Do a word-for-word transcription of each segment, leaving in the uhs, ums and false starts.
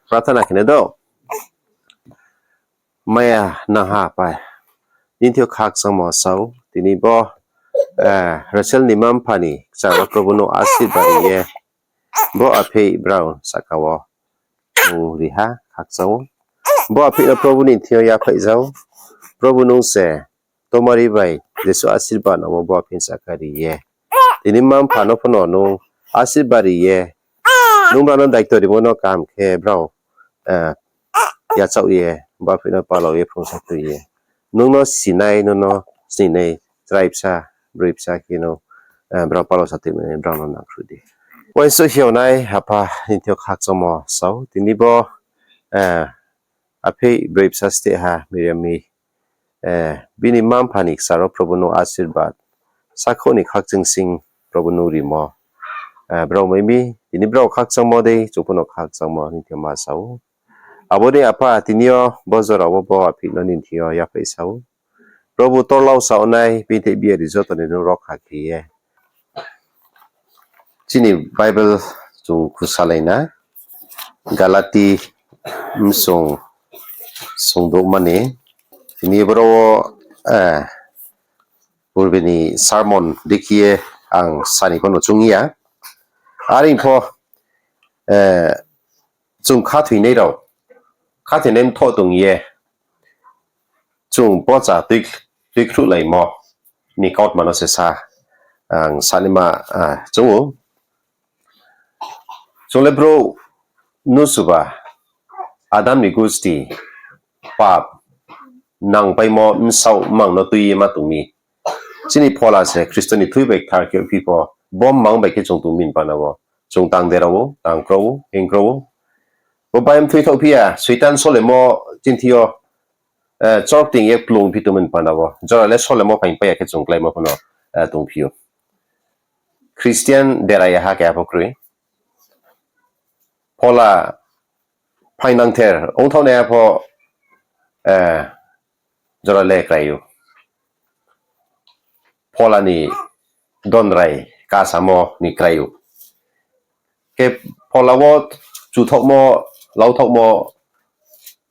Prarthana khe nai do. Maya nangha Apa, nini thing yo khakchangmo sao, tini bo, eh, Rachel ni mma-mpha ni kchar wo Probu nung asirbad ri ye, bo apheih brao sahka wo nung ri ha, khakchang ou. Bo apheih no Probu ni thing yo yaphaih zao. Probu nung se tomari bai jesuh asirbad nangmo bo apheih sahka ri ye, tini mma-mpha no pho no nung asirbad ri ye, nung brao no daito rimo no kaham khe brao, eh, yachaoh ye, bo apheih no palao ye phrungsa tui ye, nung no sinai, nung no sninai chrai bsa, broi bsa khe no, eh, brao palao sa tuimai brao no nangkhruh di. Uaingsouh hiao nai Apa, nini thing yo khakchangmo sao, tini bo, eh, apheih broi bsa steh ha Miriam mi, eh, bini mma-mpha ni kchar wo Probu nung asirbad, sakhouh ni khakchang sing Probu nung rimo, eh, brao mai mi, tini brao khakchangmo dei chung pho no khakchangmo nini thing yo ma sao. Abo ni Apa, tini yo bo jora wo bo apheih no nini thing yo yaphaih sao. Probu torlao sao nai, bini thai biyari joto ni nung rokha khe ye. Chini Bible chung khusalai na, Galati bsung sungdouhma ni, tini boro wo, eh, purbi ni sermon dei khe ye ang sa ni pho no choung ya. Are pho, eh, chung khathoinai rao, khathoinai mthoh tong ye, chung pocha tui, tuikhruhlaimo ni kautma no se sa, ang sanaima, ah, choung ou. Chung le brouh mnusuba Adam ni gusti pap nangpaimo bsaoh mmang no tui ye ma tong mi. Chini phola se Khristo ni thui bai kthar khe phi pho, bo mmang bai khe chung tong mi ni panda wo chung tang dera ou, tang kro ou, hing kro ou. Bo bai mthui thaoh phi ya, Soitan solemo chini thing yo, eh, chorkting ye kplung phi tong mi ni panda wo, jora le solemo phaing pai ya khe chung kláimo pho no, eh, tong phi ou. Christian dera ya ha keha pho kroi. Phola phainangther ongthaohnaiha pho, eh, jora le krai ou. Phola ni donrai kasamo ni krai ou. Khe phola wo chuthaohmo, lauthaohmo,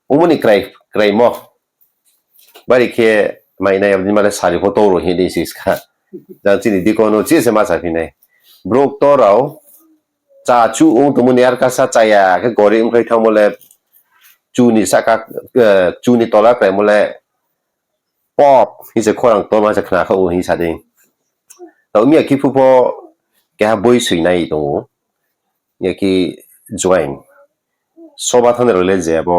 ongmo ni krai, kraimo. Bari khe mainai, abo ni ma le sari pho tong rao hing di si ska. Jang chini deacon no chi se ma saphi nai. Brouh ktor rao, cha chu ong tongmo ni ar kasa chaya khe gori ongkhlai thanngmo le, chu ni sahka, eh, chu ni tola kraimo le, pop hing se khorang ktor ma se khna kha ou hing sa dei. Tao mi ya khe phu pho keha boi soinai tong ou. Ya khe join. Soba thanngnai rao le je abo,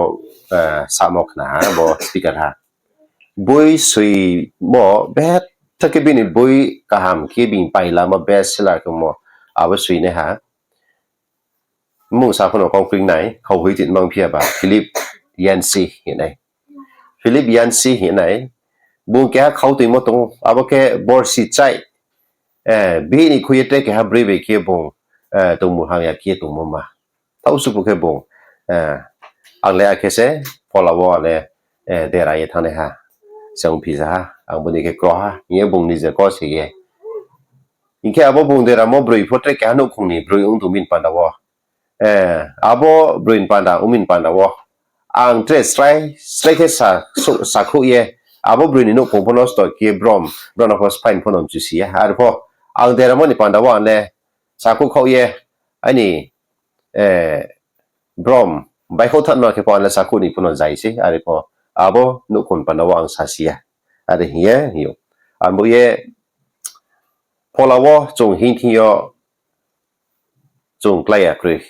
eh, samo khna ha, bo speaker ha. Boi soimo, betha khe bini boi kaham khe bini pailamo best seller khemo, abo soinaiha. Mmung sa pho no kau kring nai, khauhoi tin mang phi ya ba, Philip Yancey hing nai. Philip Yancey hing nai, bung keha khau toimo tong ou, abo khe borsi chai, eh, bihih ni khui ye tre keha broi bai khe bung, eh, tongmung hamya khe tongmo ma. Thaoh supu khe bung, eh, ang le akhe se phola wo ang le, eh, dera ye thanngnaiha, se ongphi ja ha, ang bo ni khe kro ha hing ye bung nije ko se ye. Hing khe abo bung deramo broi pho tre keha nouhkhong ni broi ong tong mi ni panda wo. Eh, abo broi ni panda, ong mi ni panda wo. Ang tre srai, srai khe sa, sakhouh ye, abo broi ni nouhkhong pho nosto khe brom, brao no pho sphain pho no mchu si ya. Are pho, ang deramo ni panda wo ang le sakhouh khaoh ye, aini, eh, brom, baihkhouh thanma khe pho ang le sakhouh ni pho no zai sei, are pho, abo nouhkhong ni panda wo ang sa si ya. Are hing ye, hing ou. Ang bo ye, phola wo chung hing thing yo, chung klái ya kroi.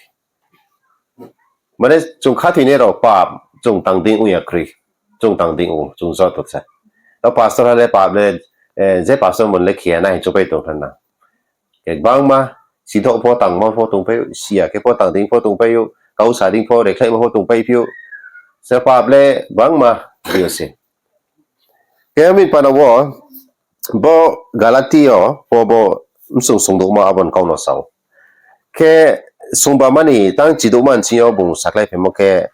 Mane chung khathoinai rao pap, chung tang dei ong ya kroi. Chung tang dei ong ou, chung joto se. Tao pastor ha le pap le, eh, je pastor mon le khe ya nai hing choungpai tong khna. Khe gbangma, sithoh pho tangma pho tongpai ou, si ya khe pho tang dei pho tongpai ou, kau sa dei pho, rekhlaima pho tongpai phi ou. Se pap le gbangma, ri yo se. Khe mi panda wo, bo Galati yo, bo, bo, bsung sungdouhma abo ni kau no sao. Khe sungbama ni tang chidouhma ni sing yo bung sakhlai phaimo khe,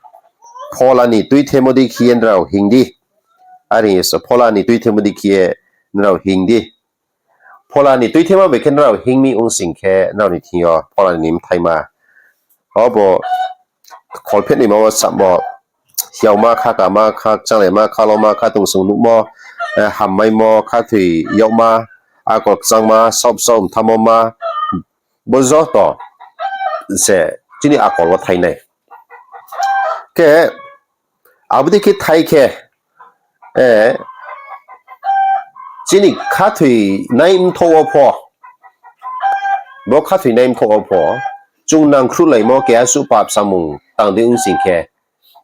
phola ni tuithemo dei khe ye nrao hing di. Are hing ye so, phola ni tuithemo dei khe ye nrao hing di. Phola ni tuithemo bai khe nrao hing mi ong sing khe, nrao ni thing yo phola ni mthaima. Obo kholphehnaima wo samo, hiaoma, khakama, khakchanglema, khaloma, khatungsung nuhmo, eh, hammaimo, khathoi yagma, akol kchangma, saoh bsaoh mthamo ma, bo joto se chini akol wo thainai. Khe abo dei khe thai khe, eh, chini khathoinai mthoh wo pho, bo khathoinai mthoh wo pho, chung nangkhruhlaimo keha suh pap samung tang dei ong sing khe,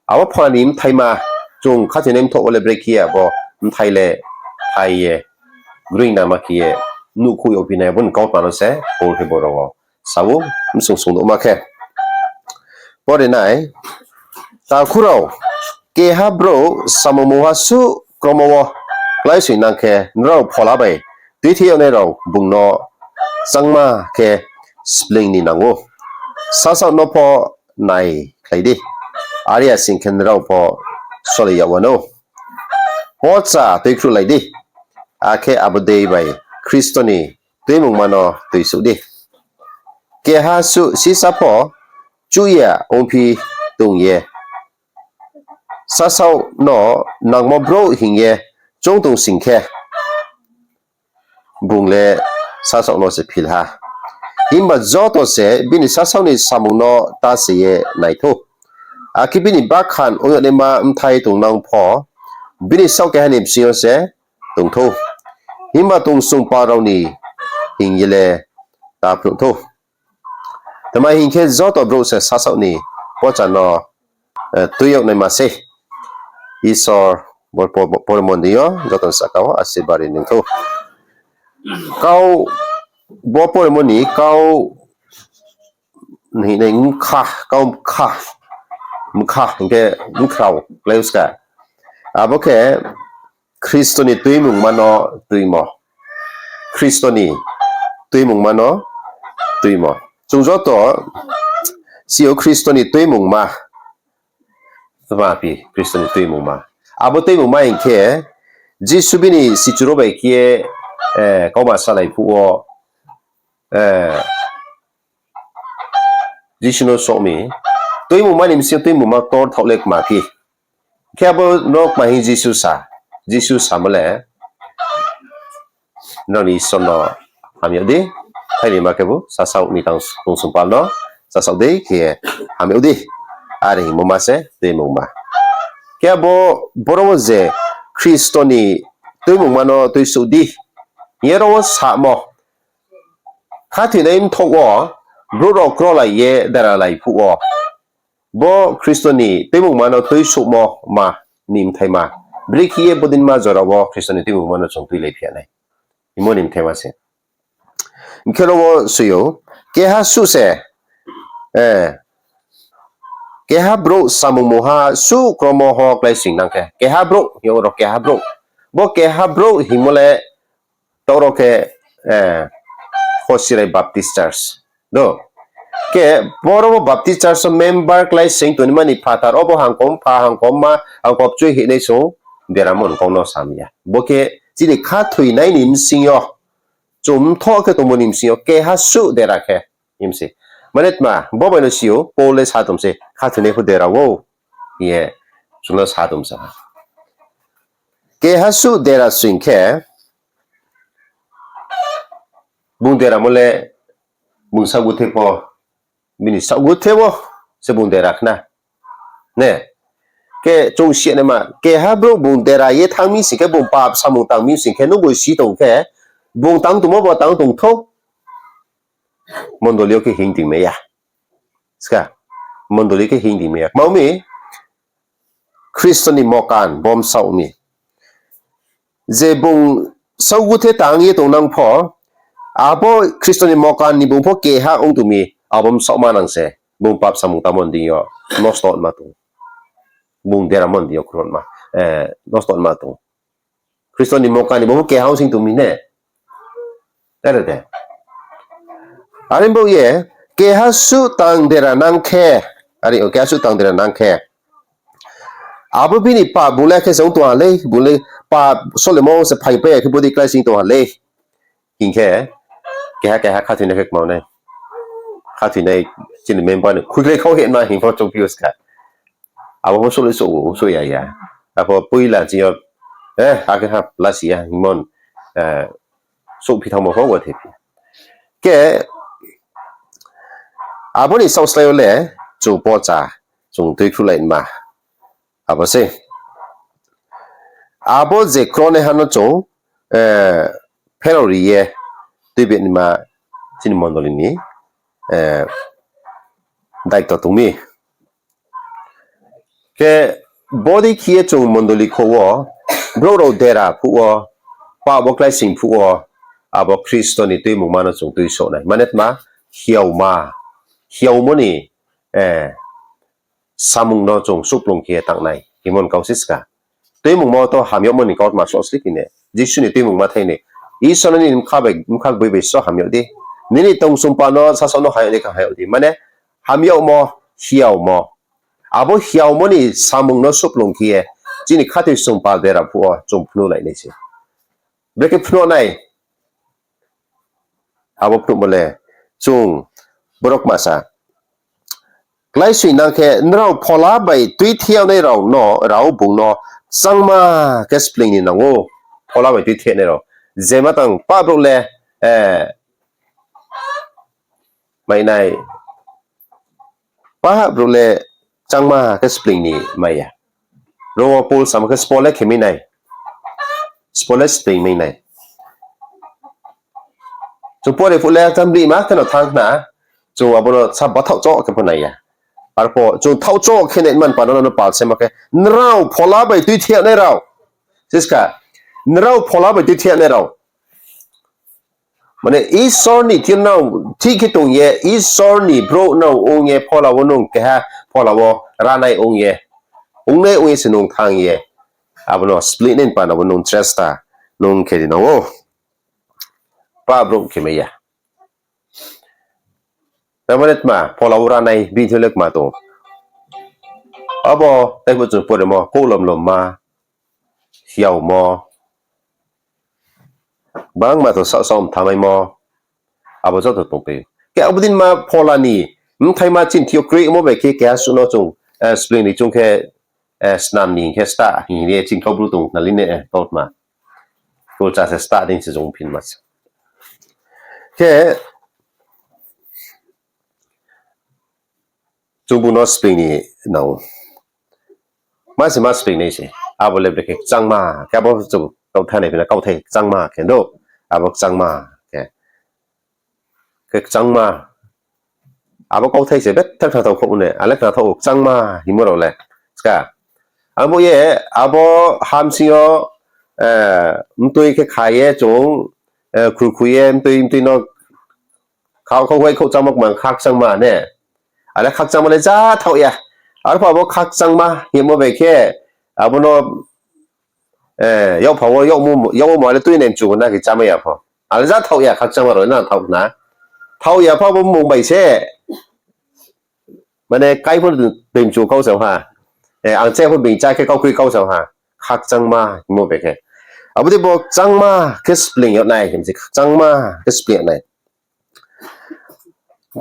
abo phola ni bthaima, chung khathoinai mthoh wo le brekhe ye abo bthai le phai ye, groing nama khe ye, nuhkhui yagphi nai, abo ni kautma no se Paul khe boro wo sa ou, bsung sungdouhma khe. Pore nai, takhu rao, keha brouh samung mungha suh kromo wo kláisoingnang khe, nrao phola bai tuithi yagnai rao bung no changma khe spleing ni nang ou. Sasaoh no pho naikhlai di, are ya sing khe nrao pho soli yag wanou. Pocha tuikhruhlai di, akhe abo dei bai Khristo ni tuimungma no tuisouh di. Keha suh sisa pho chuh ya ongphi tong ye, sasaoh no nangmo brouh hing ye choung tong sing khe, bung le sasaoh no se phil ha. Himba joto se bini sasaoh ni samung no ta se ye nai thou. Akhe bini bakhan ong yagnaima bthai tongnang pho, bini saoh keha ni bsing yo se tong thou. Himba tongsong pal rao ni hing ye le ta phnuh thou. Tma hing khe, joto brouh se sasaoh ni pocha no, eh, tui yag naima sei. Isor bo po-, pore monding yo joto ni sahka wo asirbad ri nung thou. Kau, bo pore mo ni kau, hing nai bkha, kau bkha, bkha hing khe bkhrao klái ska. Abo khe Khristo ni tuimungma no tuimo. Khristo ni tuimungma no tuimo. Chung joto si ou Khristo ni tuimungma. Tma phi Khristo ni tuimungma. Abo tuimungma hing khe Jisu bini sichu rao bai khe, eh, kauma salai phuh wo, eh, Jisu no song mi, tuimungma ni bsing yo tuimungma ktor thaoh le kma phi. Khe abo no kma hing Jisu sa, Jisu samo le, nrao ni Isor no ham yag di, thaini ma khebu sasaoh ni tang tongsong pal no sasaoh dei khe ham yag di, are hingmo ma se tuimungma. Khe abo boro wo je Khristo ni tuimungma no tuisouh di hing ye ro wo samo, khathoinai mthoh wo brouh rao krolai ye deralai phuh wo, bo Khristo ni tuimungma no tuisouhmo ma ni bthaima, brekhe ye bodei ma jora wo Khristo ni tuimungma no chung tuilai phi ya nai hingmo ni bthaima se. Hing khe ro wo soi ou, keha suh se, eh, keha brouh samung mungha suh kromo wo kláisoingnang khe, keha brouh, hing ro keha brouh. Bo keha brouh hingmo le taoh ro khe, eh, Khosirai Baptist Church. Do. Khe boro wo Baptist Church wo member kláisoing tongnaima ni phathar wo bo hangkom pha, hangkom ma, hangkop chui hingnai song deramo ni kau no sam ya. Bo khe chini khathoinai ni bsing yo, chung mthoh khe tongmo ni bsing yo keha suh dera khe him se. Mane tma, bo bai no si ou, Paul le sa tong se, khathoinai pho dera ou hing ye chung no sa tong sa. Keha suh dera soing khe, bung deramo le, bung saohguthe pho, bini saohguthe wo se bung dera khna. Ne? Khe chung si ya naima, keha brouh bung dera ye thanng mi sing khe, bung pap samung tang mi sing khe, nung bo si tong khe, bung tang tongmo bo tang tong thou. Mondoli yo khe hing di mai ya. Ska, mondoli khe hing di mai ya. Kma mi, Khristo ni mokan bo bsaoh mi. Je bung saohguthe tang ye tongnang pho, abo Khristo ni mokan ni bung pho keha ong tong mi, abo bsaoh manang se, bung pap samung tangmo ni deing yo nosto ma tong. Bung deramo ni deing yo khurotma, eh, nosto ma tong. Khristo ni mokan ni bung pho keha ong sing tong mi ne. Are de. Are bo ye, keha suh tang dera nang khe, are o keha suh tang dera nang khe, abo bini pap bung le khe se ong tong ha lei, bung le pap solemo se phaipai ya khe bodei klái sing tong ha lei. Hing khe, keha keha khathoinai khe kma nai. Khathoinai chini member ni khuiklai khau hehma hing pho chung phi ou ska. Abo pho souhlai souh, souh ya ya. Apho poila chini yo, eh, akhe ha lasi ya, hingmo, eh, souhphi thanngmo pho wo thephi. Khe, abo ni saohslái yo le, chung pocha, chung tuikhruhlai ma. Abo se. Abo je kronaiha no chung, eh, pherao ri ye, tuibe ni ma chini mondoli ni, eh, daito tong mi. Khe bodei khe ye chung mondoli kho wo, brouh rao dera phuh wo, pap wo kláisoing phuh wo, abo Khristo ni tuimungma no chung tuisoh nai. Mane tma, hiaoma, hiaomo ni, eh, samung no chung suplung khe tangnai, hingmo ni kau se ska. Tuimungma to hamyagmo ni kautma sohsli khe ne, Jisu ni tuimungma thai ni, Isor ni bkha bai, bkha boi bai so hamyag di. Nini tongsong pa no, sasaoh no hamyag di, kha hamyag di. Mane, hamyagmo, hiaomo. Abo hiaomo ni samung no suplung khe ye, chini khathoisong pal dera phuh wo chung phnuhlai nai se. Brekhe phnuh nai, abo phnuhmo le, chung, borok masa. Kláisoing nang khe, nrao phola bai tuithe yagnai rao no, rao bung no, changma khe spleing ni nang ou, phola bai tuithe yagnai rao. Jema tang pap brouh le, eh, mainai, pap brouh le changma khe spleing ni mai ya. Ro wo Paul samo khe spo le khe mai nai. Spo le spleing mai nai. Chung pore phuh le tam bri ma khe no thanng khna, chung abo no sa bathaoh choh khe pho nai ya. Arpho chung thaoh choh khe nai man pano no pal se ma khe, nrao phola bai tuithe yagnai rao. Siska, nrao phola bai tuithe yagnai rao. Mane Isor ni thir no thik khe tong ye, Isor ni brouh no ong ye, phola wo nung keha, phola wo ranai ong ye, ongnai ong ye se nung thanng ye, abo no spleing nai pano bo nung chesta, nung khe di nang ou. Pap brouh khe mai ya. Tamane tma, phola wo ranai bini thing le kma tong. Abo, tei bo chung poremo, kouhlom lomma, hiaomo, bangma to saoh saoh mthamaimo, abo joto tongpai ou. Khe abo din ma phola ni bthaima chini thing yo kroimo bai khe keha suh no chung, eh, spleing ni chung khe, eh, snam ni hing khe sta hing ye chini Kaubru tong khna line, eh, kautma. Culture se sta dei se chung phinma se. Khe, chung bung no spleing ni nang ou. Ma se ma spleing nai se. Abo le brekhe kchangma khe abo chung kauthai nai phina kauthai kchangma khe do. Abo kchangma khe. Khe kchangma. Abo kauthai se betha khnathao khouh ne. Ale khnathao kchangma hingmo rao le. Ska. Abo ye, abo hamsing yo, eh, mtui khe kha ye chung, eh, khru khu ye mtui, mtui no khau khau wai khouh changma kma khakchangma ne. Ale khakchangma le ja thaoh ya. Arphuh abo khakchangma hingmo bai khe, abo no, eh, yakpha wo, yakmo, yakmo mo ale tui nai mchu na khe chámai ya pho. Ale ja thaoh ya khakchangma rao na thaoh na. Thaoh ya pho abo mmung bai se. Mane kai pho tui mchu kau se ha. Eh, ang che pho being chá khe kau kroi kau se ha. Khakchangma hingmo bai khe. Abo dei bo kchangma khe spleing yag nai, hing se khakchangma khe spleing yag nai.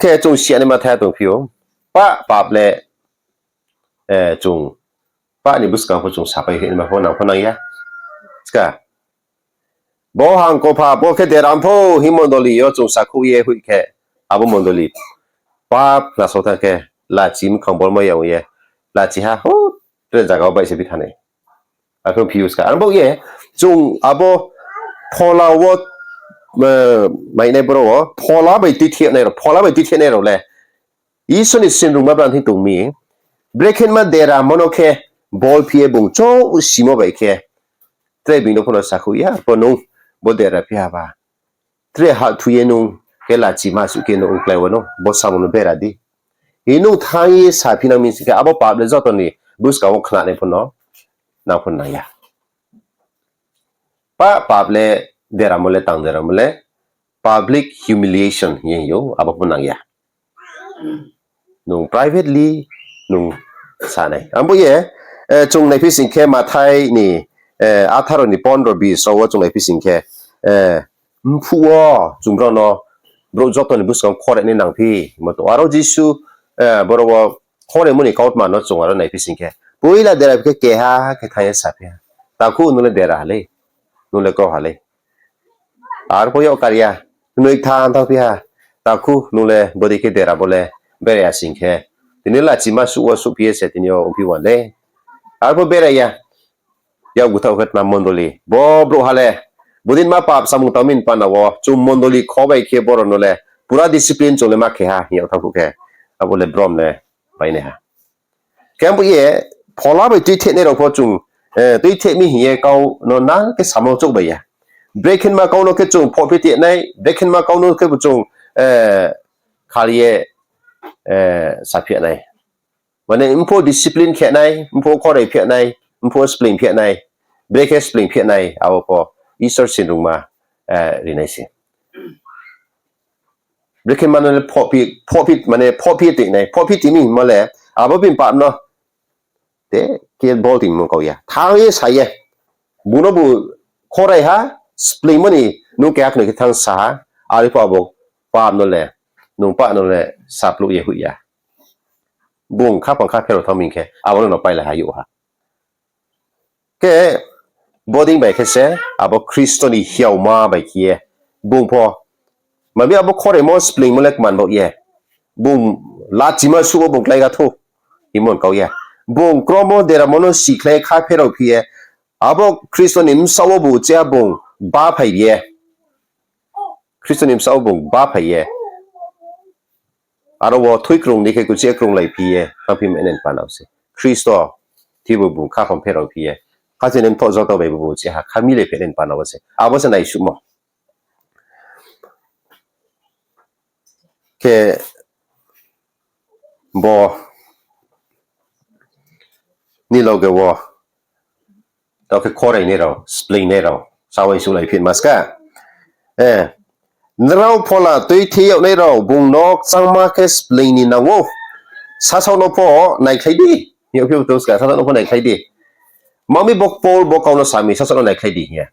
Khe chung siya ni ma thai tong phi ou. Pa, pap le, eh, chung, pa ni buskang pho chung sapai hima pho nang pho nang ya. Ska. Bo hangkopha bo khe deram pho hing mondoli yo chung sakhouh ye hoih khe, abo mondoli pap khna saotha khe, lachi mkhang bolma ya ong ye, lachi ha ho, tre zaga wo baih se bi thanai. Akhe views kha. Aro bo ye, chung abo phola wo, eh, mainai boro wo, phola bai tuithe nai rao, phola bai tuithe nai rao le, Isor ni sinrungma brang thing tong mi, brekhe ma deramo no khe, bol phi ye bung chouh simo bai khe, tre bini no pho no sakhouh ya, bo nung, bo dera phi ha ba. Tre ha thu ye nung, khe lachi ma suh khe nung klái wo no, bo samung no bera di. Hi nung thanng ye saphi nang mi sing khe, abo pap le joto ni buskang wo khnanai pho no, nang pho nang ya. Pa, pap le deramo le tang deramo le, public humiliation hing ye hing ou, abo pho nang ya. Nung privately, nung sanai. Abo ye, eh, chung naiphi sing khe Mathai ni, eh, atharo ni pondro bis rao wo chung naiphi sing khe, eh, mphuh wo chung brao no, brouh joto ni buskang khore ni nangphi, moto aro Jisu, eh, boro wo khoremo ni kautma no chung aro naiphi sing khe, Poila dera phi khe keha khe thanng ye saphi ha, Takhu, nung le dera ha lei, nung le kro ha lei. Arphuh yag kar ya, noi thanng thanngphi ha, Takhu, nung le bodei khe dera bo le berai ya sing khe, tini lachima suh wo suhphi ye se tini yo ongphi wan le. Arphuh berai ya, yak búthaoh khe tma mondoli, bo brouhha le, bodei ma pap samung tangmi ni pana wo, chung mondoli kho bai khe boro no le, pura discipline chung le ma khe ha, hing yag thanng phuh khe, abo le brom le painaiha. Khe bo ye, phola bai tuitheh nai rao pho chung, tuitheh mi hing ye kau no nang khe samo chouh bai ya. Brekhe ma kau no khe chung phohphi teh nai, brekhe ma kau no khe bo chung, khal ye, saphi nai. Mane mphuh discipline khe nai, mphuh khorai phi nai, mphuh spleing phi nai, brekhe spleing phi nai, abo pho Isor sinrungma ri nai se. Brekhe mano le phohphi, mane phohphi tui nai, phohphi tui mi hingmo le, abo bini pap no, te, khe bol tui mo kau ya. Thanng ye sa ye. Bung no bu khorai ha, spleingmo ni, nung keha knoi khe thanng sa ha, are pho abo pap no le, nung pap no le, sapluh ye hoih ya. Bung khaphang kha pherao thanng mi khe, abo no no paila ha youh ha. Khe, bodei bai khe se, abo Khristo ni hiaoma bai khe ye, bung pho, mabi abo khoraimo spleingmo le kman baoh ye, bung lachima suh wo bung kláiga thou, hingmo kau ya. Bung kromo deramo no sikhlai kha pherao phi ye, abo Khristo ni bsaoh wo bu cheha bung baphai ye. Khristo ni bsaoh wo bung baphai ye. Aro wo thui krung di khe kuchih krunglai phi ye, thanngphi mai nai ni pana wo se. Khristo, thibo bung khaphang pherao phi ye. Khachi ni mthoh joto bai bu cheha kha milai phi nai ni pana wo se. Abo se naisuhmo. Khe bo ni loge wo, tao khe khorainai rao, spleingnai rao, sawai sulai phi ma ska. Nrao phola tuithe yag nai rao, bung no kchangma khe spleing ni nang ou. Sasaoh no pho naikhlai di. Hing yagphi tong ska, sasaoh no pho naikhlai di. Mami bo Paul bo kau no sami, sasaoh no naikhlai di hing ye.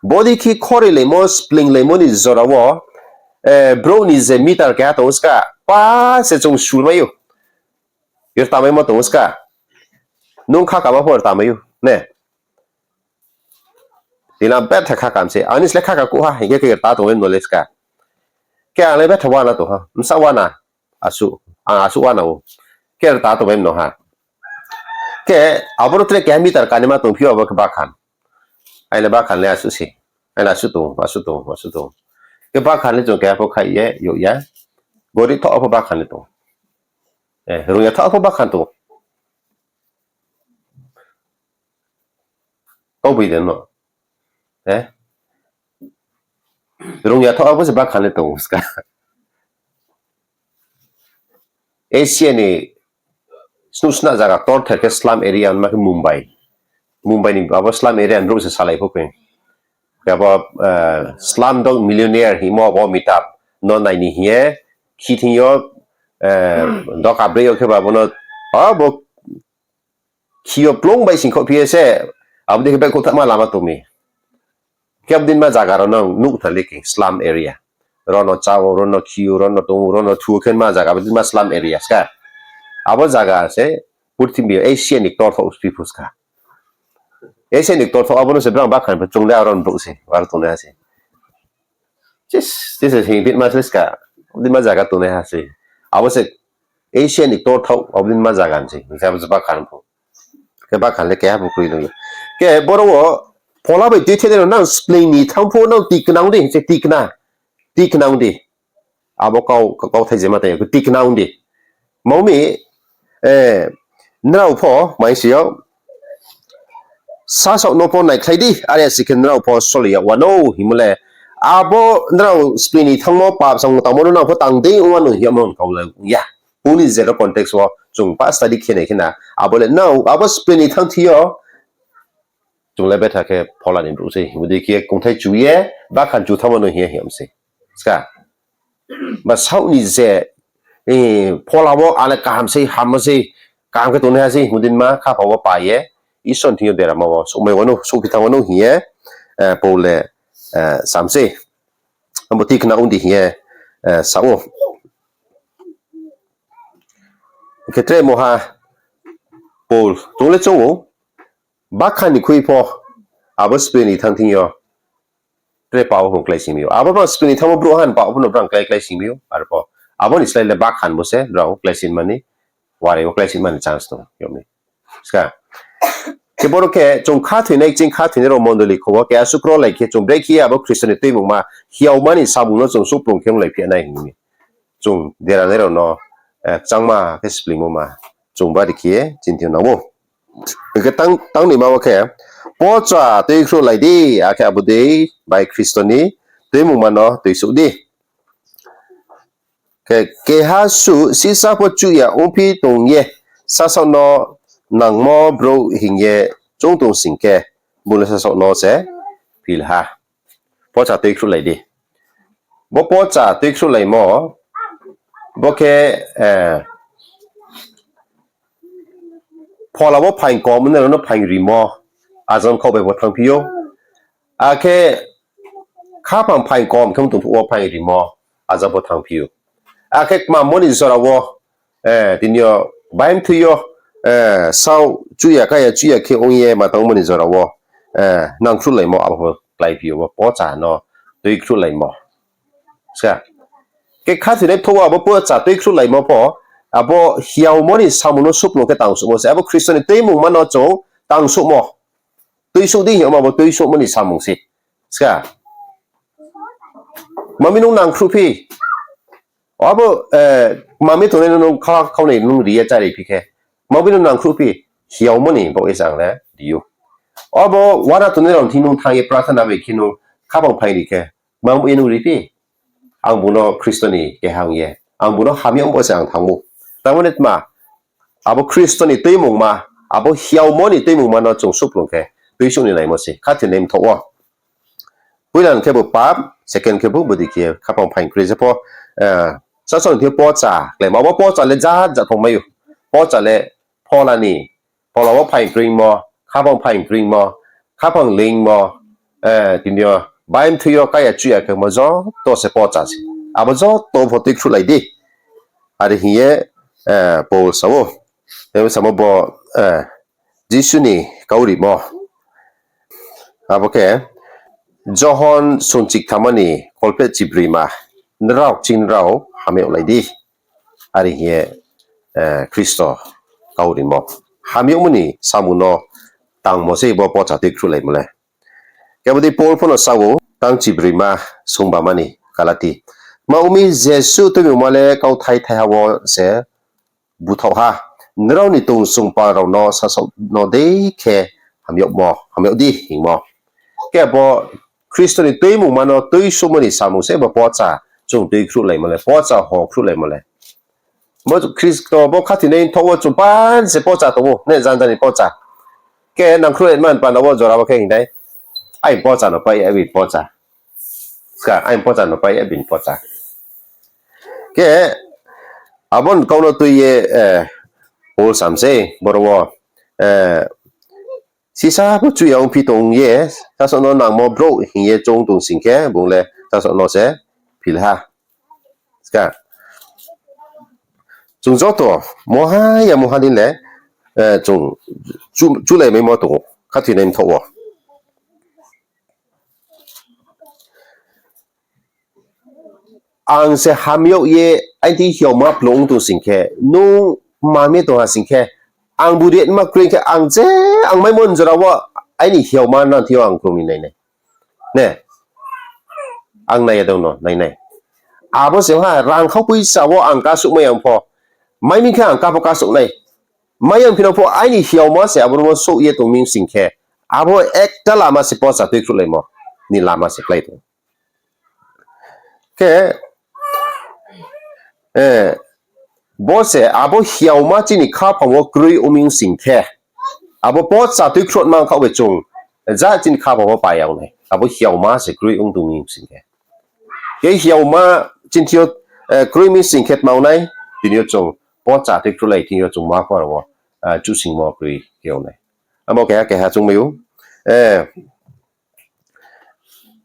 Bodei khe khorailaimo, spleinglaimo ni jora wo, brouh ni je meter keha tong ou ska, pa se chung surmai ou. Rtamaimo tong ou ska. Nung khakama pho rtamai ou, ne? Tini ang betha khakam se, ani sle khaka kuh ha, hing khe khe rta tongmai no le ska. Khe ang le betha uana tong ha, bsa uana, asuh, ang asuh uana ou. Khe rta tongmai no ha. Khe, aboro tre keha meter kanima tongphi ou, abo khe bakhan. Aini bakhan le asuh se. Aini asuh tong, asuh tong, asuh tong. Khe bakhan le chung keha pho khai ye, youh ya. Gori thoh pho bakhan le tong. Rung ya thoh pho bakhan tong. Kau boi de no. Rung ya thoh pho se bakhan le tong ska. Asia ni snuh sna zaga ktorther khe slum area hingma khe Mumbai. Mumbai ni abo slum area ni brouh se salai pho khe. Abo Slumdog Millionaire hingmo abo Amitabh no nai ni hing ye, khi thing yo, doka brei yo khe ba bo no, abo khi yo plung bai sing khoh phi ye se, abo dei khe baihkhouh thanngma lama tong mi. Khe abo dei ma zaga rao no nuh tha le khe slum area. Ro no chá ou, ro no khi ou, ro no tong ou, ro no thu ou khe ma zaga, abo dei ma slum area ska. Abo zaga se purthimbi yo Asia ni ktorthaoh phi phu ska. Asia ni ktorthaoh abo no se brang bakhan pho chung le aro ni brouh se, aro tongnaiha se. Chis, chis se hing bit ma se ska, abo dei ma zaga tongnaiha se. Abo se Asia ni ktorthaoh, abo dei ma zaga se, hing se abo se bakhan pho. Khe bakhan le keha pho kroi nung. Khe boro wo phola bai tuithenai rao nang spleing ni thanng pho nang tikna ong di, hing se tikna, tikna ong di. Abo kau, kauthai je ma tong ya, tikna ong di. Mami, nrao pho mai si yo, sasaoh no pho naikhlai di, are ya si khe nrao pho soli yag wanou hingmo le, abo nrao spleing ni thanngmo pap samung tangmo no nang pho tang dei ong wanou hing yagmo kau le ong ya. Bung ni je ro context wo chung pa study khe nai khe na, abo le nrao, abo spleing ni thanng thi yo, chung le betha khe phola ni brouh se, hingmo dei khe kongthai chu ye, bakhan chu thanngmo no hing ye hing yag mi se. Ska. Ba saoh ni je, phola wo ale kaham sei, hammo sei, kaham khe tongnaiha sei, hingmo dei ma khaphang wo pa ye, Isor ni thing yo deramo wo, souhmai wanou, souhphi thanng wanou hing ye, Paul le, sam se. Abo tikna ong di hing ye, sa ou. Khe tre moha, Chung le choung ou, bakhan ni khui pho, abo spini thanng thing yo, tre pao pho klái sing mi ou. Abo brang spini thanngmo brouhha ni pao pho no brang klái klái sing mi ou. Arpho, abo ni slái le bakhan bo se brao klái sing mani, warai wo klái sing mani chance tong ou. Ska. Khe boro khe chung khathoinai, ching khathoinai rao mondoli kho wo keha sukro lai khe chung brekhe ye abo Khristo ni tuimungma hiaoma ni samung no chung suhplung khe onglai phi nai hing mi. Chung deranai rao no, eh, kchangma khe splingmo ma chung bari khe ye chinthi nang ou. Hing khe tang, tang ni ma wo khe, pocha tuikhruhlai di, akhe abo dei bai Khristo ni tuimungma no tuisuh di. Khe keha suh sisa pho chuh ya ongphi tong ye, sasaoh no nangmo brouh hing ye choung tong sing khe, bung le sasaoh no se phil ha. Pocha tuikhruhlai di. Bo pocha tuikhruhlaimo, bo khe, eh, phola wo phaing kom nrao no phaing rimo, ajang khaoh bai bo thanngphi ou. Akhe khaphang phaing kom khe tong phuh wo phaing rimo, ajang bo thanngphi ou. Akhe kmammo ni jora wo, eh, tini yo baimthui yo, eh, sao chuh ya, kaya chuh ya khe ong ye ma tangmo ni jora wo, eh, nangkhruhlaimo abo pho kláiphi ou, bo pocha no tuikhruhlaimo. Ska. Khe khathoinai thoh wo abo pocha tuikhruhlaimo pho, abo hiaomo ni samung no suhplung khe tangsuhmo se. Abo Khristo ni tuimungma no chung tangsuhmo. Tuisuh di hing yagmo abo tuisuhmo ni samung se. Ska. Mami nung nangkhruhphi. Abo, eh, mami tongnai no nung kha-, khaunai nung ri ye chári phi khe. Mami nung nangkhruhphi. Hiaomo ni baoh ye se ang le ri ou. Abo uana tongnai rao thing nung thanng ye prarthana bai khe nung khaphang phaing ri khe. Mami nung riphi. Ang bung no Khristo ni keha ong ye, ang bung no hamya ong bo se ang thanng ou. Tamani tma, abo Khristo ni tuimungma, abo hiaomo ni tuimungma no chung suhplung khe tuisuh ni naimo se, khathoinai mthoh wo. Poila khe bo pap, second khe bo bodei khe khaphang phaing kroi se pho, eh, sasaoh ni thing yo pocha kláimo, abo pocha le jat jat tongmai ou. Pocha le phola ni, phola wo phaing kroimo, khaphang phaing kroimo, khaphang leingmo, eh, tini yo baimthui yo kaya chuh ya khemo joto se pocha se. Abo joto pho tuikhruhlai di. Are hing ye, eh, Paul sa ou. Tei samo bo, eh, Jisu ni kaurimo. Abo khe Johon sungchikthama ni kholpheh chibroima, nrao kching nrao hamyag lai di. Are hing ye, eh, Khristo kaurimo. Hamyagmo ni samung no tangmo se bo pocha tuikhruhlaimo le. Khe abo dei Paul pho no sa ou, tang chibroima sungbama ni Galati. Ma ong mi jesuh tuimungma le kauthai thaiha wo se búthaoh ha. Nrao ni tong sungpal rao no sasaoh no dei khe hamyagmo, hamyag di hingmo. Khe bo Khristo ni tuimungma no tuisuhmo ni samung se bo pocha chung tuikhruhlaimo le, pocha hokhruhlaimo le. Bo Khristo bo khathoinai thoh wo chung pan se pocha tong ou, ne janja ni pocha. Khe nangkhruhlaimo ni panda wo jora wo khe hing nai, aini pocha no pai ya bini pocha. Ska, aini pocha no pai ya bini pocha. Khe abo ni kau no tui ye, eh, Paul sam sei, boro wo, eh, sisa pho chuh ya ongphi tong ye, sasaoh no nangmo brouh hing ye choung tong sing khe, bung le sasaoh no se phil ha. Ska. Chung joto, mungha ya mungha ni le, eh, chung chu-, chuhlaimaimo tong ou, khathoinai mthoh wo. Ang se hamyag ye, aini thing hiaoma phlung ong tong sing khe, nung mami tong ha sing khe, ang bu ri ma kroi khe, ang je, ang maimo ni jora wo, aini hiaoma nang thing yo ang krung ni nai nai. Ne? Ang nai ya dong no, nai nai. Abo se ha, rangkhau poisa wo ang kasuh mai yang pho, mai mi khe ang ka pho kasuh nai. Mai yang phi no pho, aini hiaoma se abo no souh ye tong mi sing khe, abo ekta lama se pocha tuikhruhlaimo ni lama se klái tong. Khe, eh, bo se abo hiaoma chini khaphang wo kroi ong mi sing khe, abo pocha tuikhruhma khaoh bai chung, ja chini khaphang wo pa ya ong nai. Abo hiaoma se kroi ong tong mi sing khe. Khe hiaoma chini thing yo, eh, kroi mi sing khe tma ong nai, tini yo chung pocha tuikhruhlai thing yo chung ma pho rao wo, eh, chusingmo kroi khe ong nai. Amo keha keha chung mai ou, eh,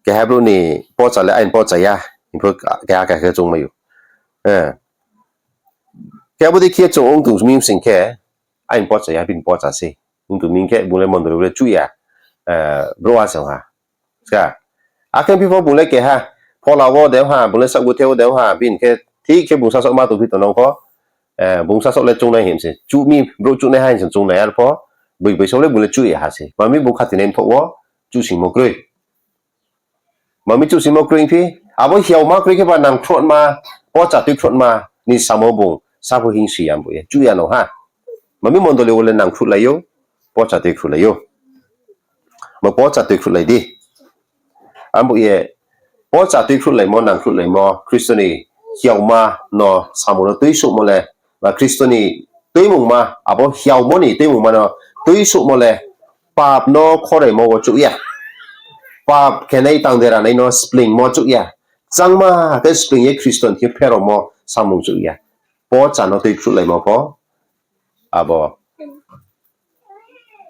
keha brouh ni pocha le aini pocha ya, hing pho keha keha khe chung mai ou. Eh. Khe abo dei khe chung ong tong mi sing khe, Aini pocha ya, bini pocha se. Hing tong mi hing khe bung le mondoli wo le chuh ya, brouhha se ong ha. Ska. Akhe phi pho bung le keha, phola wo de ong ha, bung le saohguthe wo de ong ha, bini khe thik khe bung sasaoh ma tongphi tong nang pho, bung sasaoh le choungnai hing se, chuh mi, brouh chuhnaiha hing se choungnai, arpho boi boi saoh le bung le chuh ya ha se. Tma mi bung khathoinai mthoh wo chuhsingmo kroi. Tma mi chuhsingmo kroi phi, abo hiaoma kroi khe ba nangkhruhma, pocha tuikhruhma ni samo bung sapho hingsi ya, bo ye chuh ya no ha. Tma mi mondoli wo le nangkhruhlai ou, pocha tuikhruhlai ou. Bo pocha tuikhruhlai di. Abo ye pocha tuikhruhlaimo, nangkhruhlaimo, Khristo ni hiaoma no samung no tuisouhmo le, ba Khristo ni tuimungma, abo hiaomo ni tuimungma no tuisouhmo le, pap no khoraimo wo chuh ya. Pap khenai tang deranai no splingmo chuh ya. Changma khe spling ye Khristo ni khe pheraomo samung chuh ya. Pocha no tuikhruhlaimo pho, abo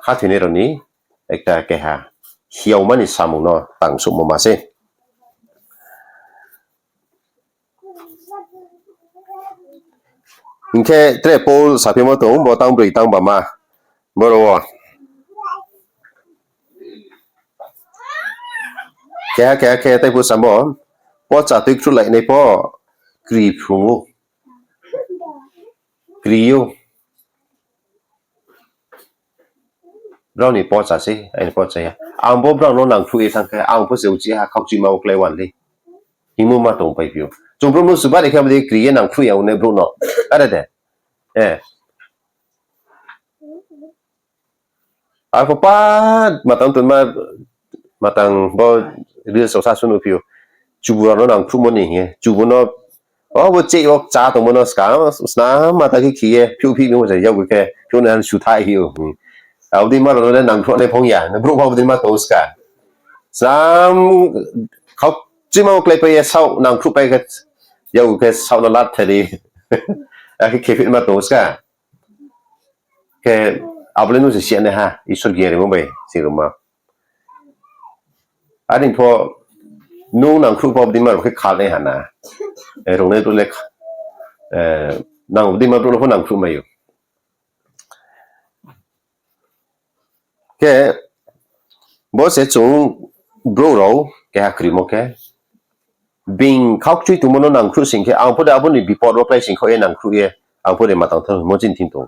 khathoinai rao ni ekta keha hiaoma ni samung no tangsouhmo ma se. Hing khe tre Paul saphimo tong, bo tang broi tang bama, boro wo. Keha keha khe tei pho samo, pocha tuikhruhlainai pho kri phrung ou. Kri ou. Brao ni pocha se, aini pocha ya. Ang bo brao no nangkhruh ye thanng khe, ang pho se uchih ha khaukchuima wo klái wan le. Hingmo ma tong pai phi ou. Chung brouh no suba ri khe abo dei kri ye nangkhruh ya ong nai brouh no. Are de. Arpho pa matang tongma, matang bo reels rao sa su nuh phi ou. Chubu rao no nangkhruhmo ni hing ye. Chubu no, o bo cheh wo chá tongmo no ska, snam mata khe khe ye, phiouh phih mi mo se, yakgu khe, phiouh nai han sutha hi ou. Abo dei ma rao no le nangkhruh nai phong ya, brouh pho abo dei ma tong ska. Snam, khaukchuima wo kláipai ye, saoh nangkhruhpai khe, yakgu khe saoh no lat thai di. Akhe khe phih ma tong ska. Khe abo le nung se siya nai ha, Isor giarimo bai sing ruma. Are pho nung nangkhruh pho abo dei ma rao khe khal nai ha na. Rungnai brouh le, nang abo dei ma brouh no pho nangkhruh mai ou. Khe bo se chung brouh rao keha krimo khe, being khaukchui tongmo no nangkhruh sing khe, ang pho de abo ni bipod wo klái sing khaoh ye nangkhruh ye, ang pho de matang thanng hingmo chini thing tong.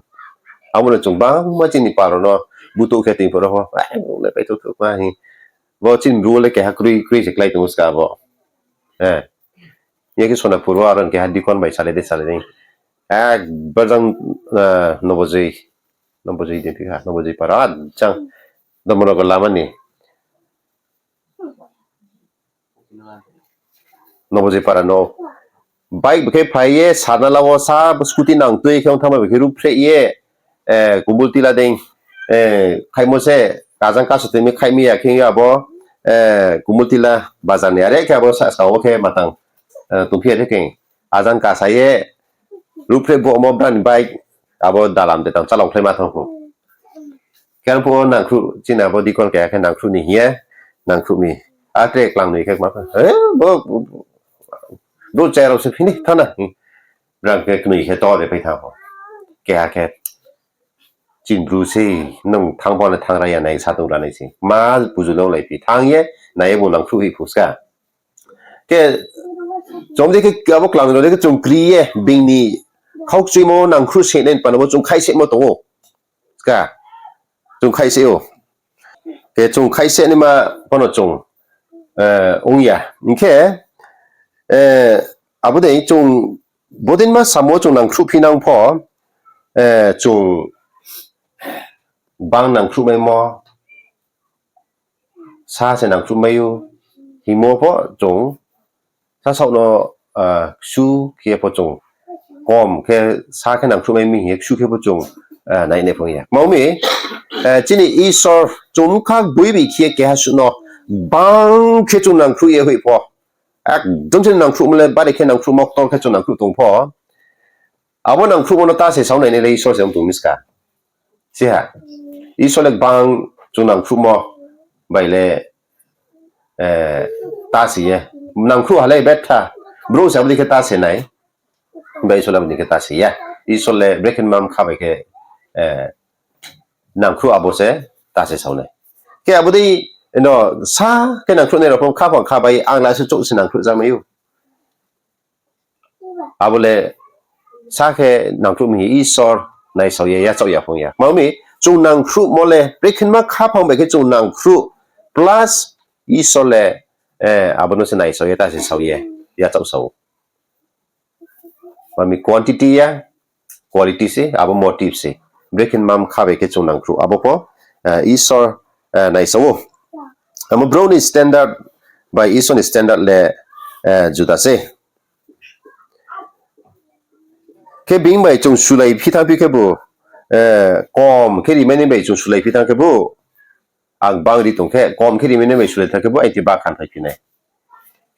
Abo no chung bangma chini pal rao no butouh khe tini pho rao pho, le paithoh thoh kma hing. Bo chini bru le keha kroi kroi se klái tong ska bo. Ye khe Sonapur wo aro keha deacon bai salai de salai de. Ekbar jang, Nobojoi, Nobojoi de phi ha, Nobojoi para jang. Dharmanagar lama ni. Nobojoi para no. Bike bo khe phai ye, Sarnala wo sa scooty nang tui khe ong thanngma bo khe ruhphreh ye, Kumbul Tila dei, khaimo se, kajang kaso tui mi khaih mi ya khe abo, Kumbul Tila bazar ni are khe abo sa, sa wo khe matang, tongphi ya de khe. Ajang kasa ye, ruhphreh bo omo brang ni bike, abo dalam de tang chalao khlai ma thanng pho. Khe ang pho nangkhruh, chini abo deacon keha khe nangkhruh ni hing ye, nangkhruh mi. Atre klang noi khe kma pha, bo, bo chai rao se phini thanng na. Brang khe knoi khe to de phai thanng pho. Keha khe, chini bru se, nung thanng pho le thanng ra ya nai sa tong ra nai se. Ma buju le onglai phi thanng ye, nai ye bo nangkhruh hi phu ska. Khe, chung dei khe abo klang rao dei khe chung kri ye, being ni khaukchuimo nangkhruh se nai pano bo chung khaihsehmo tong ou. Ska, chung khaihseh ou. Khe chung khaihseh naima pano chung, ong ya. Hing khe, abo dei chung, bodei ma samo chung nangkhruh phi nang pho, chung bang nangkhruh maimo, sa se nangkhruh mai ou, hingmo pho chung, sasaoh no, ksu khe pho chung, kom khe sa khe nangkhruh mai mi hing ye ksu khe pho chung, nai nai phong ya. Kma mi, chini Isor chung bkha gboi bi khe keha suh no, bang khe chung nangkhruh ye hoih pho, ekdom chini nangkhruhmo le bari khe nangkhruhmo ktor khe chung nangkhruh tong pho, abo nangkhruhmo no ta se sao nai nai le Isor se ong tong mi ska. Si ha. Isor le gbang chung nangkhruhmo bai le, ta se ye. Nangkhruh ha le betha. Brouh se abo dei khe ta se nai. Bai Isor le abo dei khe ta se ya. Isor le brekhe ni ma bkha bai khe, nangkhruh abo se ta se sao nai. Khe abo dei no sa khe nangkhruhnai rao pho khaphang kha bai ang la se chouh se nangkhruh ja mai ou. Abo le sa khe nangkhruh mi hing Isor naisao ye yachaoh ya phung ya. Ma mi chung nangkhruhmo le brekhe ma khaphang bai khe chung nangkhruh plus Isor le, eh, abo no se naisao ye ta se sao ye yachaoh sao. Ma mi quantity ya, quality se, abo motive se. Brekhe ma kha bai khe chung nangkhruh abo pho, eh, Isor, eh, naisao ou. Amo brouh ni standard bai Isor ni standard le, eh, juda se. Khe bini bai chung sulai phi thanng phi khebu, eh, kom khe rimai nai bai chung sulai phi thanng khebu, ang bang ri tong khe, kom khe rimai nai bai sulai thanng khebu, aini bakhan phai phi nai.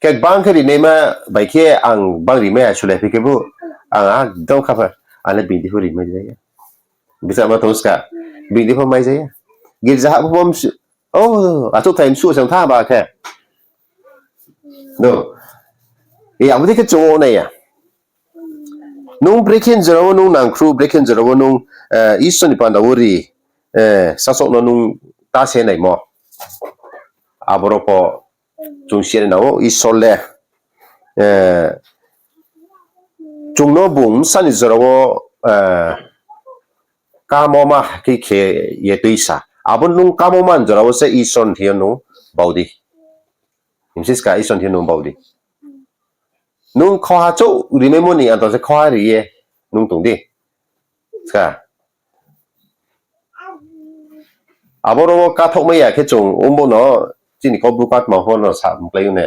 Khe bang khe rinaima bai khe ang bang rimai ha sulai phi khebu, ang ekdom kha pha, ang le bini pho rimai ja ya. Bichar ma tong ska, bini pho mai ja ya. Girja ha pho bom su, oh, achouh time su se tha ba khe. No. E, abo dei khe chung o nai ya. Nung brekhe jora wo nung nangkhruh, brekhe jora wo nung, eh, Isor ni panda wo ri, eh, sasaoh no nung ta se naimo. Aboro pho chung si nai nang ou, Isor le, eh, chung no bung bsa ni jora wo, eh, kamoma khe khe ye tuisa. Abo nung kamoma ni jora wo se Isor ni thing yo nung bau di. Himsi ska Isor ni thing yo nung bau di. Nung khoha chouh rimaimo ni anto se khoha ri ye nung tong di. Ska. Aboro wo kathaohmai ya khe chung ongbo no chini kau bru katma pho no sa mklai ne.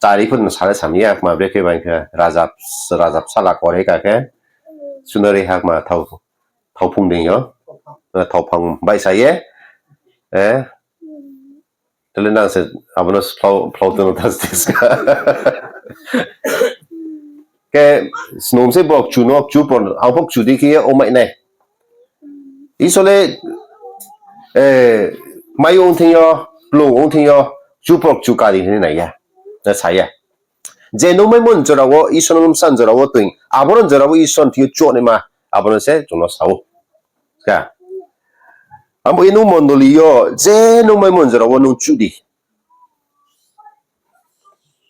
Chari pho no sa le samai ya kma brekhe bai khe rajab, rajab sala kore ka khe. Sunari ha kma thao, thao phung dei yo. Thao phang baisa ye. Eh. Tale nang se abo no phlao, phlao tong no ta se ska. Khe snung se bo kchu no, kchu por, ang pho kchu di khe ye omai nai. Isor le, eh, mai ong thing yo, plung ong thing yo, kchu por kchu ka di hing nai ya. Na sa ya. Je nungmaimo ni jora wo, Isor no bsa ni jora wo toing, aboro ni jora wo Isor ni thing yo chuh naima, abo no se chung no sa ou. Ska. Abo ye nung mondoli yo, je nungmaimo ni jora wo nung chuh di.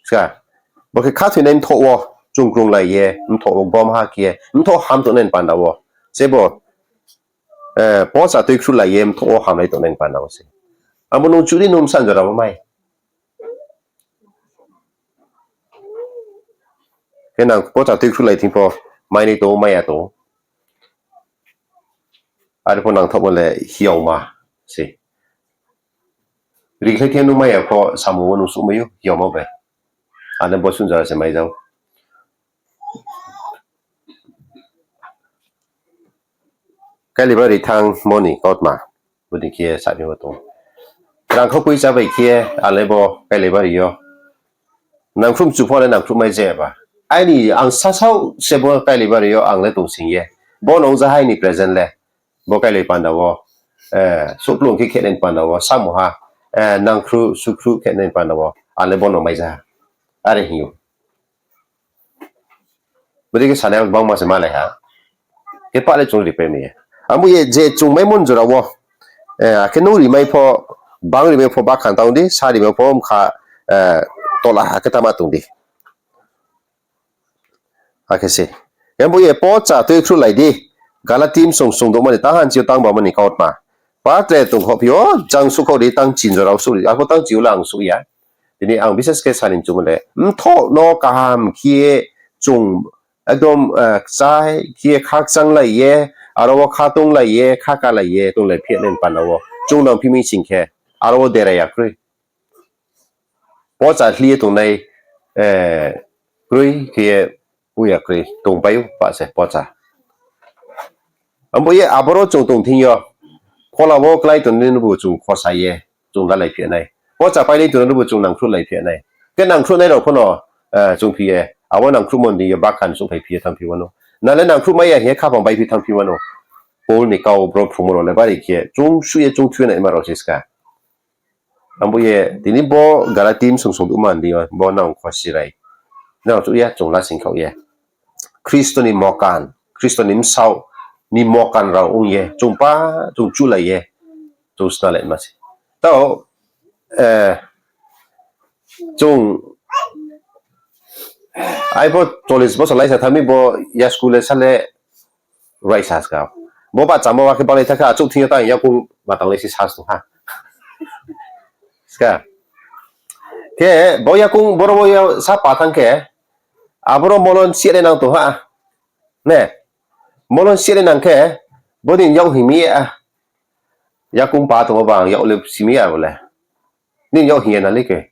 Ska. Bo khe khathoinai mthoh wo, chung krunglai ye, mthoh wo gom ha khe ye, mthoh ham tongnai ni panda wo. Se bo, eh, pocha tuikhruhlai ye, mthoh wo hamlai tongnai ni panda wo se. Abo nung chuh di nung bsa ni jora wo mai. Khe nang pocha tuikhruhlai thing pho, mai nai tong ou, mai ya tong ou. Are pho nangthaohmo le hiaoma se. Rikhlai khe nung mai ya pho, samung wo nung suhmai ou, hiaoma bai. Ane bo sung jora se mai jao. Kailai bari thanngmo ni kautma, bodei khe sa ni bo tong. Rangkhau poicha bai khe, ale bo kailai bari yo. Nangkhruh mchu pho le nangkhruh mai jaya ba. Aini ang sasaoh se bo kailai bari yo ang le tongsing ye. Bo nung ja hai ni present le. Bo kailai panda wo, eh, souhplung khe khenai panda wo, samuha, eh, nangkhruh, sukhruh khenai panda wo, ale bo no mai ja ha. Are hing ou. Bodei khe sanai bangma se malai ha. Khe pah le chung ripai mai ya. Abo ye je chung maimo ni jora wo, eh, akhe nung rimai pho, bang rimai pho bakhan tang di, sa rimai pho mkha, eh, tola ha khe tama tong di. Akhe se. Abo ye pocha tuikhruhlai di. Galati bsong song douhma ni tang hanchi yo tang bama ni kautma. Patre tongkhaoh phi yo, jang suhkhaoh di, tang chin jora wo suh di. Arpho tang chi yo le ang suh ya. Tini ang bises khe sani mchumo le, mthoh no kaham khe chung ekdom, eh, kchai khe khakchanglai ye, aro wo kha tonglai ye, kha kalai ye, tonglai phi nai panda wo. Chung nang phi mi sing khe, aro wo dera ya kroi. Pocha hli ye tongnai, eh, kroi khe ye, uya kroi, tongpai ou, pa se pocha. Abo ye aboro chung tong thing yo, phola wo klái tongnai no bu chung khosa ye, chung lalai phi nai. Pocha pailai tongnai no bu chung nangkhruhlai phi nai. Khe nangkhruhnai rao pho no, eh, chung phi ye, abo nangkhruhmo ni yo bakhan suhphai phi ye thanngphi wano. Na le nangkhruh mai ya hing ye khaphang bai phi thanngphi wano. Paul ni kau bro phrungmo rao le bari khe, chung suh ye chung thuinaima rao se ska. Abo ye, tini bo Galati bsong song douhma ni yo, bo nang khosi rai. Nang chuh ya, chung lasing khaoh ye. Khristo ni mokan, Khristo ni bsaoh, ni mokan rao ong ye, chung pa, chung chulai ye, chung snalaima se. Tao, eh, chung, ai bo chollis bosor lai sa thami bo yasku le sale raisa ska. Bo bahchamo wa khe balai thakha achouh thing yo tang yakoung ma tang lai se sa tong ha. Ska. Khe bo yakoung boro bo ya sa pa thang khe, aboro molon siya le nang tong ha. Ne? Molon siya le nang khe, bo din yak hing mi ya. Yakoung pa tong ba ang yak le si mi ya bo le. Din yak hing ya na le ke.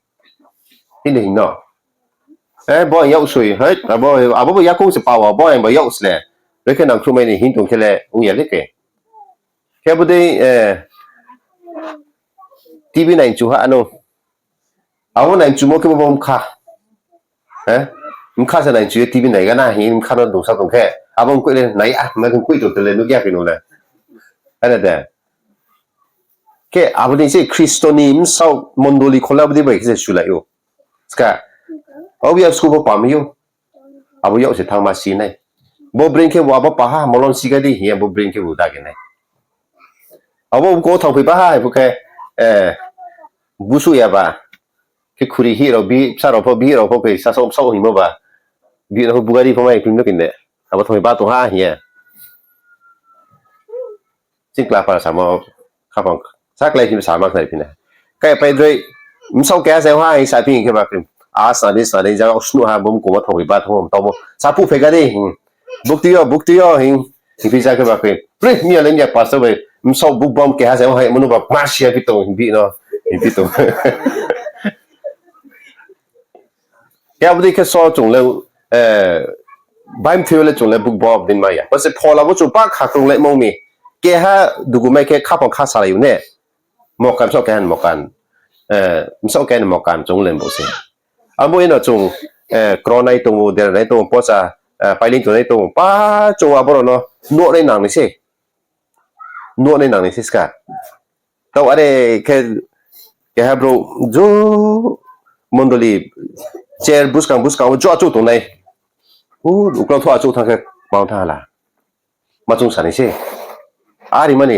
Din de hing no. Eh, bo ang yak sui, hei, abo, abo bo yakoung se pa wa, bo ang bo yak sle. Re khe nang khruhmai ni hing tong khe le, ong ya le ke. Khe bo dei, eh, T V nai chu ha ano. Abo nai chumo khe bo bo mkha. Eh? Mkha se nai chu ye T V nai gana hing mkha no dungsa tong khe. Abo mkoih le nai a, ma khe mkoih tong tele nuk ya khe no le. Ano de. Khe abo ni se Khristo ni bsaoh mondoli khole abo dei bai khe se sulai ou. Ska. Abo ya school bo pamai ou. Abo yak se thangma si nai. Bo bring khe bo abo paha molon si ga di hing ye bo bring khe bo dage nai. Abo ko thang phai ba ha, bo khe, eh, busu ya ba. Khe khuri hi rao bi, bsa rao pho, bi rao pho khe sa saoh saoh hingmo ba. Bi rao pho bugari pho mai phi no kinde. Abo thang phai ba tong ha hing ye. Chikla para samo khaphang saklai phi sama khnari phi na. Kai pai droi, bsaoh keha se ha hing sa phi khe ba khe. A sa di sa di jaga snuh ha bum ko thang phai ba thang tamo. Sa phu phai ga di. Bukti yo, bukti yo hing. Hing phi sa khe ba khe. Pri, miya le miya pastor bai. Bsaoh buk bom keha se ha hing manu ba ma siya phi tong hing bi no. Hing phi tong. Khe abo dei khe so chung le, eh, bai mthoi le chung le buk bo abo dei ma ya. Bo se phola bo chung pa khakrung le mong mi. Keha dugu mai khe khaphang kha salai ou ne. Mokan bsaoh keha ni mokan. Eh, bsaoh keha ni mokan chung le bo se. Abo ino chung, eh, kro nai tong ou, dera nai tong ou, pocha, eh, pailing tongnai tong ou, pa chung abo rao no nuh nai nang ni se. Nuh nai nang ni se ska. Tao are khe keha brouh jo mondoli chair buskang buskang wo jo achouh tongnai. U, uklau tho achouh thang khe mang tha la. Ma chung sa ni se. Ari mani.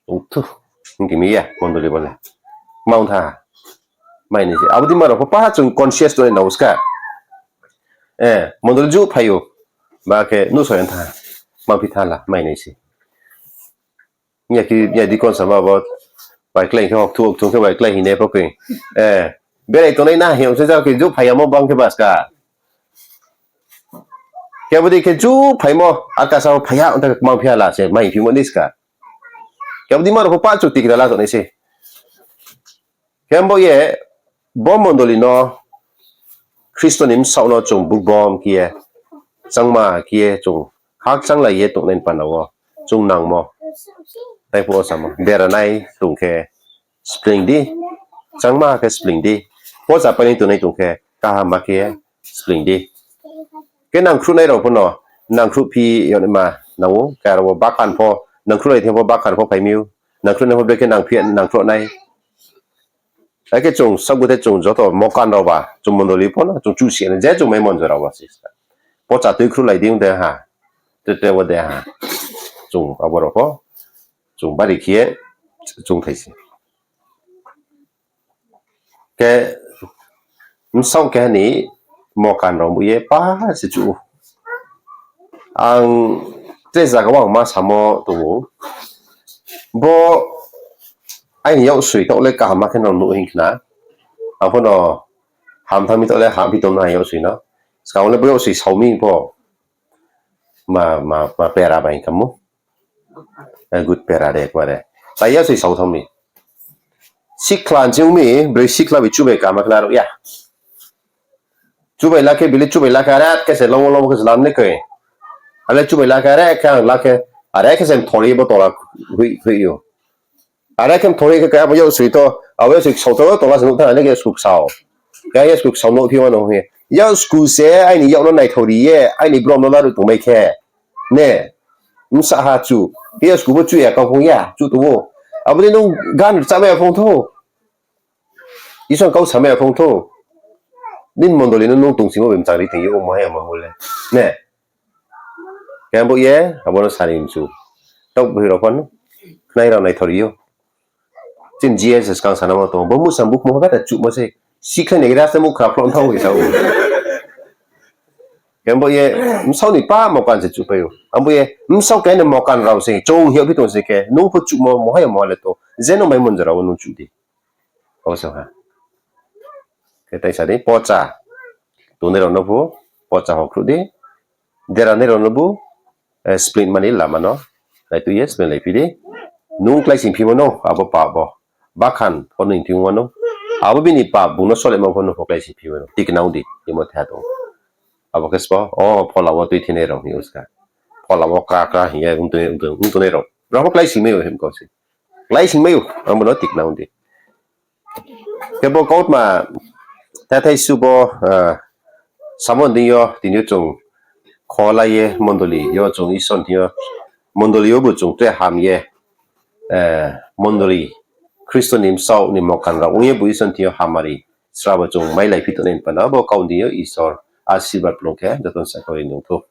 Uthu. Hing khe mi ya, mondoli bo le. Mang tha. Mai ni se. Abo dei ma rao pho pa chung conscious tongnai nang ou ska. Eh, mondoli jo phai ou. Ba khe nuh so yan tha. Mang phi tha la, mai ni se. Nya ki, nya deacon sama bo, bai klái khe hok thu, hok thu khe bai klái hing nai pho khe. Eh, berai tongnai na hing se ja khe ju phai ya mo bang khe ba ska. Khe bo dei khe ju phai mo, ar kasa phai ya, ong ta khe mang phi ya la se, mai phi mo ni ska. Khe bo dei ma rao pho pa chu tikna la tongnai se. Khe bo ye, bo mondoli no Khristo ni bsaoh no chung buk bom khe ye, changma khe ye chung khakchanglai ye tongnai ni panda wo chung nangmo. Tai phuh wo samo, dera nai tong khe spring di, changma khe spring di, pocha paini tongnai tong khe kaham ma khe spring di. Khe nangkhruhnai rao pho no, nangkhruh phi yagnaima nang ou, khe aro wo bakan pho, nangkhruhlai thing pho bakan pho phai mi ou, nangkhruhnai pho brekhe nang phi, nangkhruhnai. Akhe chung sabu the chung joto mokan rao ba, chung mondoli pho no, chung chusi nai, je chung mai monjo rao ba se. Pocha tui khruhlai di ong de ha, tre tre wo de ha. Chung abo rao pho, chung bari khe ye, chung thai se. Khe, bsaoh keha ni mokan rao bu ye pa se chu. Ang tre zaga wo ang ma samo tong ou. Bo aini yaksoi taoh le kaham ma khe no nuh hing khna. Ang pho no ham thanng mi taoh le ham phi tong no aini yaksoi no. Skang le bo yaksoi sao mi pho. Ma, ma, ma pera bai kamo. Eh, good pera de, kma de. Tai yaksoi sao thanng mi. Sikhla nching mi, broi sikhla bai chubai kama khna rao ya. Chubai la khe, bili chubai la khe, are khe se long long khe se lam ni khe. Ale chubai la khe, are khe ang la khe, are khe se mthori bo tola hui, hui ou. Are khe mthori khe, khe abo yaksoi to, abo yaksoi sao to, tola se nuh tha, ale khe suk sao. Khe yaksoi sao nuh phi ma no hing ye. Yaksoi se, aini yak no naithori ye, aini brom no laruh tongmai khe. Ne, bsa ha chu. Khe yaksoi bo chu ya, kau phung ya, chu tong ou. Abo dei nung gan rchahmai ya phung tho. Isor kau samai ya phung tho. Nini mondoli no nung tongsimo bemchang ri thing ye, o mo hai ma mo le. Ne. Khe bo ye, abo no sari mchu. Taoh boi rao pho no, khnai rao naithor ou. Chini G S S kang sanamo tong, bo musa bukmo ha bata chuhmo se, sikhlai nai gra se mukhra phloh thang bai sa ou. Khe bo ye, bsaoh ni pa mokan se chuhpai ou. Abo ye, bsaoh khe ni mokan rao se, chung hing phi tong se khe, nung pho chuhmo, moha ya moha le to, je no mai monjora wo nung chuh di. Abo se ha. Khe tai sa di, pocha. Tongnai rao no pho, pocha hokhruh di. Deranai rao no bo, eh, splint mani lama no. Nai tui ye, splint lai phi di. Nung kláising phimo no, abo pap bo. Bakhan pho nung thing wo no. Abo bini pap bung no solemo pho nung pho kláising phimo no. Tikna ong di, himo the ha tong. Abo khe sbo, o phola wo tui thinai rao hing ou ska. Phola wo kra kra hing ye, ong tongnai rao. Brao pho kláising mai ou him kau se. Kláising mai ou, ang bo no tikna ong di. Khe bo kautma, tathai su bo, eh, samon deing yo, tini yo chung kholai ye mondoli yo chung Isor thing yo, mondoli yo bo chung tre ham ye, eh, mondoli Khristo ni bsaoh ni mokan rao ong ye bo Isor thing yo hamari srabo chung mailai phi tongnai panda bo kau deing yo Isor asirbad plung khe joto ni saka ri nung thou.